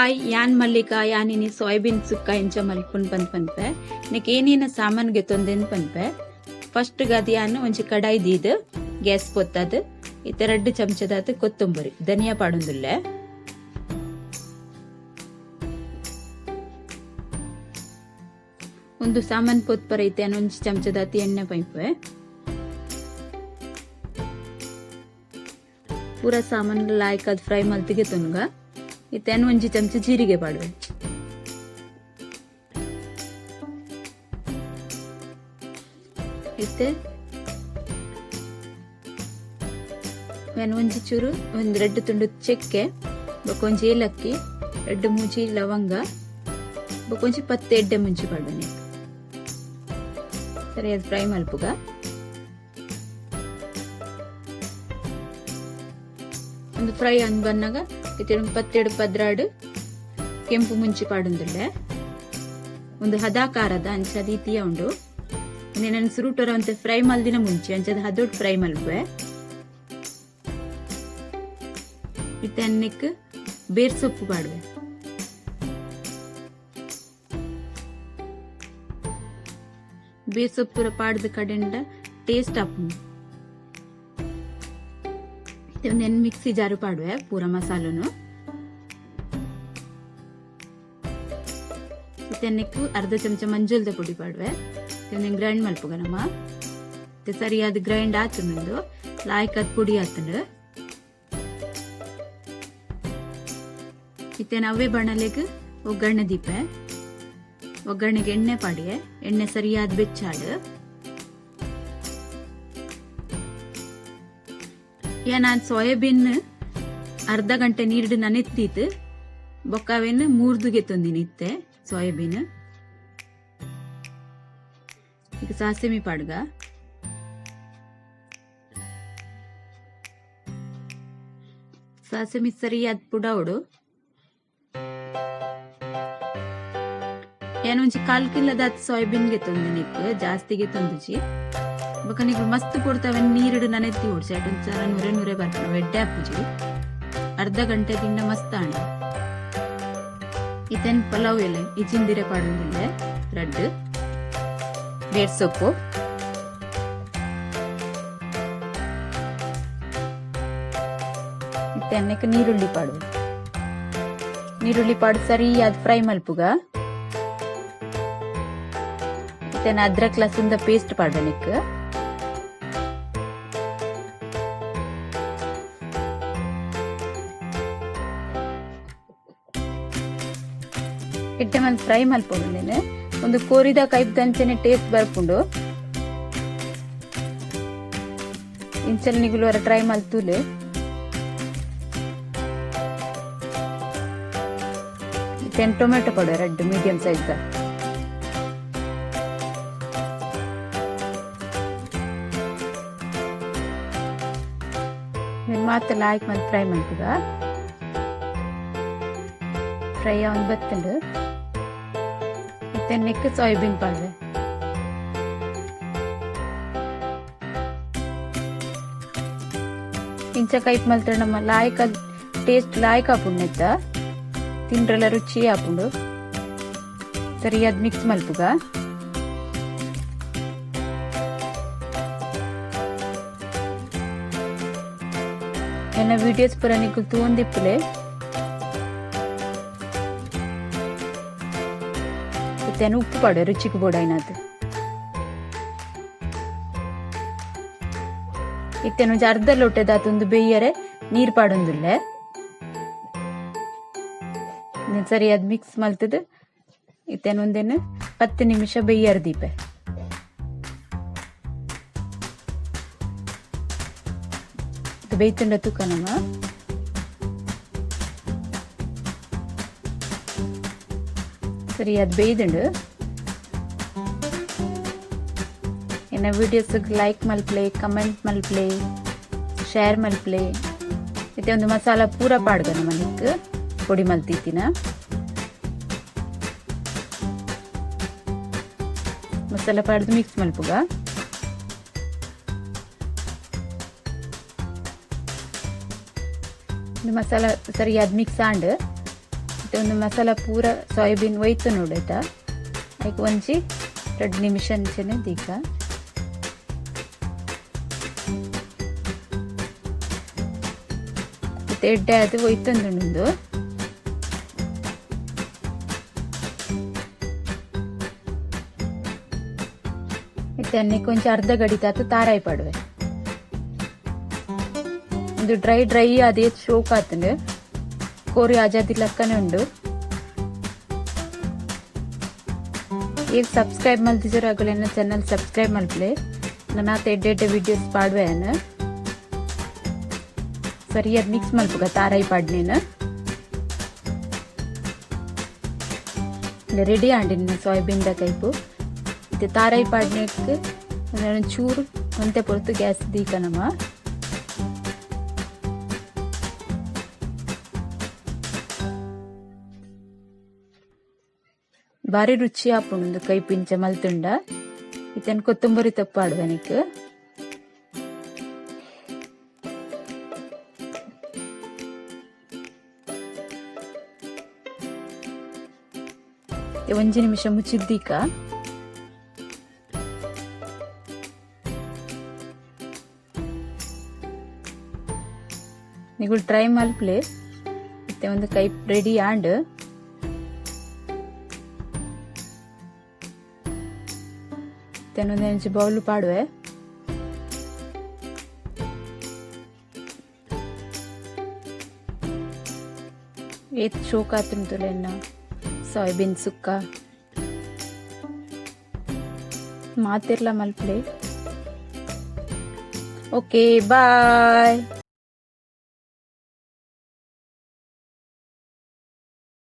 Hi ಯಾನ್ Mallika ಯಾನಿನಿ soybean sukka ಇಂಚ ಮಲ್ಪುನ್ ಪಂದ್ ಪನ್ಪೆ. ನೆಕ್ ಏನೇನ ಸಾಮಾನ್ ಗೆತೊಂದೆನ್ ಪನ್ಪೆ. ಫಸ್ಟ್ ಗದ್ ಯಾನ್ ಒಂಜಿ ಕಡಾಯಿ ದೀದ್ ಗ್ಯಾಸ್ ಪೊತ್ತದ್ ಇತ್ತೆ ರಡ್ಡ್ ಚಮಚದಾತ್ ಕೊತ್ತಂಬರಿ ಧನಿಯಾ ಪಾಡೊಂದುಲ್ಲೆ. ಒಂದು ಸಾಮಾನ್ ಪೊತ್ಪರ ಇತ್ತೆ ಯಾನ್ ಒಂಜಿ ಚಮಚದಾತ್ ಎಣ್ಣೆ ಪೈಪೆ. ಪೂರ ಸಾಮಾನ್ ಲಾಯ್ಕ್ ಫ್ರೈ ಮಲ್ತಿಗೆ ತುನ್ಗ ಇತ್ತೆ ಯಾನ್ ಒಂಜಿ ಚಮಚ ಜೀರಿಗೆ ಪಾಡುವೆ. ಇತ್ತೆ ಯಾನ್ ಒಂಜಿ ಚೂರು ಒಂದ್ ರಡ್ಡ್ ತುಂಡು ಚಕ್ಕೆ ಬೊಕ ಒಂಜಿ ಏಲಕ್ಕಿ ರಡ್ಡ್ ಮೂಜಿ ಲವಂಗ ಬೊಕ ಒಂಜಿ 10 ಎಡ್ಡೆ ಮುಂಚಿ ಪಾಡುನೆ. ಸರಿ ಅದು ಫ್ರೈ ಮಲ್ಪುಗ. ಒಂದು ಫ್ರೈ ಅಂದ್ ಬನ್ನಾಗ ಇತ್ತೆ 17 12 ಕೆಂಪು ಮುಂಚಿ ಪಾಡುಂದುಲ್ಲೆ. ಒಂದು ಹದಾಕಾರದ ಅಂಚ ರೀತಿಯ ಉಂಡು. ನನ್ನ ಸುರುಟೊರ ಅಂತ ಫ್ರೈ ಮಲ್ದಿನ ಮುಂಚೆ ಅಂಚದ ಹದೊಟ್ ಫ್ರೈ ಮಲ್ಪುವೆ. ಇತ್ತೆ ಅನ್ನಕ್ಕೆ ಬೇರ್ ಸೊಪ್ಪು ಪಾಡುವೆ. ಬೇರ್ ಸೊಪ್ಪು ಪಾಡ್ದು ಕಡೆಂಡ ಟೇಸ್ಟ್ ಆಪುಂಡು. ಒಂದೆನ್ ಮಿಕ್ಸಿ ಜಾರು ಪಾಡುವೆ ಪೂರ ಮಸಾಲನು. ಇತ್ತೆ ಅನ್ನಕ್ಕೆ ಅರ್ಧ ಚಮಚ ಮಂಜಲ್ದ ಪುಡಿ ಪಾಡುವೆ. ಒಂದೆನ್ ಗ್ರೈಂಡ್ ಮಲ್ಪುಗ ನಮ್ಮ. ಇತ್ತೆ ಸರಿಯಾದ ಗ್ರೈಂಡ್ ಆತುಂಡು ಲಾಯ್ಕ್ ಅದ್ ಪುಡಿ ಆತುಂಡು. ಇತ್ತೆ ಅವೇ ಬಣಲೆಗ್ ಒಗ್ಗರಣೆ ದೀಪೆ. ಒಗ್ಗರಣೆಗೆ ಎಣ್ಣೆ ಪಾಡಿಯೆ. ಎಣ್ಣೆ ಸರಿಯಾದ ಬೆಚ್ಚಾಡು. ನಾನ್ ಸೋಯಾಬೀನ್ ಅರ್ಧ ಗಂಟೆ ನೀರ್ಡ್ ನನೆತ್ತೀತು ಬೊಕ್ಕ ಅವೇನು ಮೂರ್ದುಗೆ ತಂದಿನಿ ಇತ್ತೆ ಸೋಯಾಬೀನ್. ಈಗ ಸಾಸಿಮಿ ಪಾಡ್ಗ. ಸಾಸಿಮಿ ಸರಿಯಾದ ಪುಡಾವಡು. ಏನೊಂಜಿ ಕಾಲ್ ಕಿಲೋದಾತ್ ಸೋಯಾಬೀನ್ಗೆ ತಂದಿನಿ ಜಾಸ್ತಿಗೆ ತಂದುಜಿ. ಬೊಕ ನಿಕ್ಲು ಮಸ್ತ್ ಪೊರ್ತವೆ ನೀರುಡು ನನೆತ್ತಿ ಓಡ್ಸಿ ಅಟೊಂಚರ ನುರೆ ನುರೆ ಬರ್ಪುಂಡು ಎಡ್ಡೆ ಆಪುಜಿ. ಅರ್ಧ ಗಂಟೆ ತಿಂಡ ಮಸ್ತ್ ಆಂಡ್. ಇತೆನ್ ಪಲಾವ್ ಎಲೆ ಇಜಿಂದಿರೆ ಪಾಡೊಂದುಲ್ಲೆ ರಡ್ಡ್ ಬೇರ್ ಸೊಪ್ಪು. ಇತ್ತೆ ಅನ್ನಕ್ಕೆ ನೀರುಳ್ಳಿ ಪಾಡುವೆ. ನೀರುಳ್ಳಿ ಪಾಡು ಸರಿಯಾದ ಫ್ರೈ ಮಲ್ಪುಗ. ಇತ್ತೆ ಅದ್ರಕ್ ಲಸುಂದ ಪೇಸ್ಟ್ ಪಾಡುವೆ ನೆಕ್. ಎಡ್ಡೆ ಮಲ್ ಫ್ರೈ ಮಲ್ಪೊಡು. ಒಂದು ಕೋರಿದ ಕೈಪ್ದಂಚನೆ ಟೇಸ್ಟ್ ಬರ್ಪುಂಡು. ಇಂಚಲ್ ನಿಗುಲು ವರ ಟ್ರೈ ಮಲ್ತುಲೆ. ಇತ್ತೆ ಟೊಮೆಟೊ ಪಾಡುವೆ ರಡ್ಡ್ ಮೀಡಿಯಂ ಸೈಜ್ the. ಮಾತ್ರ ಲಾಯ್ಕ್ ಮಲ್ತ್ ಫ್ರೈ ಮಲ್ಪುಗ. ಫ್ರೈ ಆವೊಂದು ಬತ್ತುಂಡು. ಇತ್ತೆ ನೆಕ್ ಸೋಯಾಬೀನ್ ಪಾಡುವೆ. ಇಂಚ ಕೈಪ್ ಮಲ್ತ್ಂಡ ನಮ್ಮ ಲಾಯ್ಕ್ ಟೇಸ್ಟ್ ಲಾಯ್ಕ್ ಆಪುಂಡು ನೆತ್ತ ತಿಂಡ್ರೆಲ ರುಚಿ ಆಪುಂಡು. ಸರಿಯಾದ ಮಿಕ್ಸ್ ಮಲ್ಪುಗ. ಎನ್ನ ವಿಡಿಯೋಸ್ ಪೂರ ನಿಕುಲು ತೂವೊಂದಿಪ್ಪುಲೆ. ಇತ್ತೆ ಉಪ್ಪು ಪಾಡುವೆ ರುಚಿಗ್ ಬೋಡಾಯಿನಾತ್. ಇತ್ತೆ ಒಂಜಿ ಅರ್ಧ ಲೋಟೆದಾತ್ ಉಂದು ಬೇಯರೆ ನೀರ್ ಪಾಡೊಂದುಲ್ಲೆ. ಸರಿಯಾದ ಮಿಕ್ಸ್ ಮಲ್ತುದು ಇತ್ತೆ ಒಂದೆನ್ 10 ನಿಮಿಷ ಬೇಯರ್ ದೀಪೆ. ಬೇಯ್ತುಂಡ ತೂಕ ನಮ. ಸರಿಯಾದ ಬೇಯ್ದುಂಡು. ಎನ್ನ ವಿಡಿಯೋಸ್ ಲೈಕ್ ಮಲ್ಪಲೆ, ಕಮೆಂಟ್ ಮಲ್ಪಲೆ, ಶೇರ್ ಮಲ್ಪಲೆ. ಇತ್ತೆ ಒಂದು ಮಸಾಲ ಪೂರ ಪಾಡ್ಗ ನಮ್ಮ ನೆಕ್ ಪೊಡಿ ಮಲ್ತಿತ್ತಿನ. ಮಸಾಲ ಪಾಡ್ದು ಮಿಕ್ಸ್ ಮಲ್ಪುಗ. ಮಸಾಲ ಸರಿಯಾದ ಮಿಕ್ಸ್ ಆಂಡ್. ಒಂದು ಮಸಾಲ ಪೂರ ಸೋಯಾಬೀನ್ ಒಯ್ತು ನೋಡಾಯ್ತಾ. ಐಕ್ ಒಂಜಿ 2 ನಿಮಿಷ ಅಂಚನೆ ದೀಕ. ಮತ್ತೆ ಎಡ್ಡೆ ಅದು ಒಯ್ತೊಂದುಂಡು. ಮತ್ತೆ ಅನ್ನಕ್ಕೆ ಒಂಚ ಅರ್ಧ ಗಡಿತಾತು ತಾರಾಯಿ ಪಾಡುವೆ. ಒಂದು ಡ್ರೈ ಡ್ರೈ ಅದೇ ಶೋಕ್ ಆತಂಡು. ಕೋರಿ ಆಜಾದಿ ಲಕ್ಕನೆ ಉಂಡು. ಈಗ ಸಬ್ಸ್ಕ್ರೈಬ್ ಮಲ್ತಿಜರ ಅಗುಲೆನ ಚಾನಲ್ ಸಬ್ಸ್ಕ್ರೈಬ್ ಮಲ್ಪಲೆ. ನನ್ನಾತ ಎಡ್ಡೆ ಎಡ್ಡೆ ವಿಡಿಯೋಸ್ ಪಾಡುವೆ. ಸರಿಯಾದ ಮಿಕ್ಸ್ ಮಲ್ಪುಗ ತಾರಾಯಿ ಪಾಡ್ನೇನು. ರೆಡಿ ಆಂಡಿನ ಸೋಯಾಬೀನ್ the ಕೈಪು. ಇದು ತಾರಾಯಿ ಪಾಡ್ನೆಕ್ ಚೂರು ಒಂತೆ ಪೊರ್ತು ಗ್ಯಾಸ್ ದೀಕನಮ. ಬಾರಿ ರುಚಿ ಆಪುಂಡು ಕೈ ಪಿಂಚ ಮಲ್ತುಂಡ. ಇತನ್ ಕೊತ್ತಂಬರಿ ತಪ್ಪಾಡುವನಿಕ್. ಒಂಜಿ ನಿಮಿಷ ಮುಚ್ಚಿದ್ದೀಕ. ನಿಗುಲ್ ಟ್ರೈ ಮಲ್ಪ್ಲೆ. ಮತ್ತೆ ಒಂದು ಕೈ ರೆಡಿ ಆಂಡ್. ಒಂದೊಂದು ಬೌಲ್ ಪಾಡುವೆ. ಏತ್ ಶೋಕ್ ಆತುಂಟುಲೆನ್ನ ಸೋಯಾಬೀನ್ ಸುಕ್ಕ ಮಾತಿರ್ಲ ಮಲ್ಪ್ಲೆ. Okay, bye.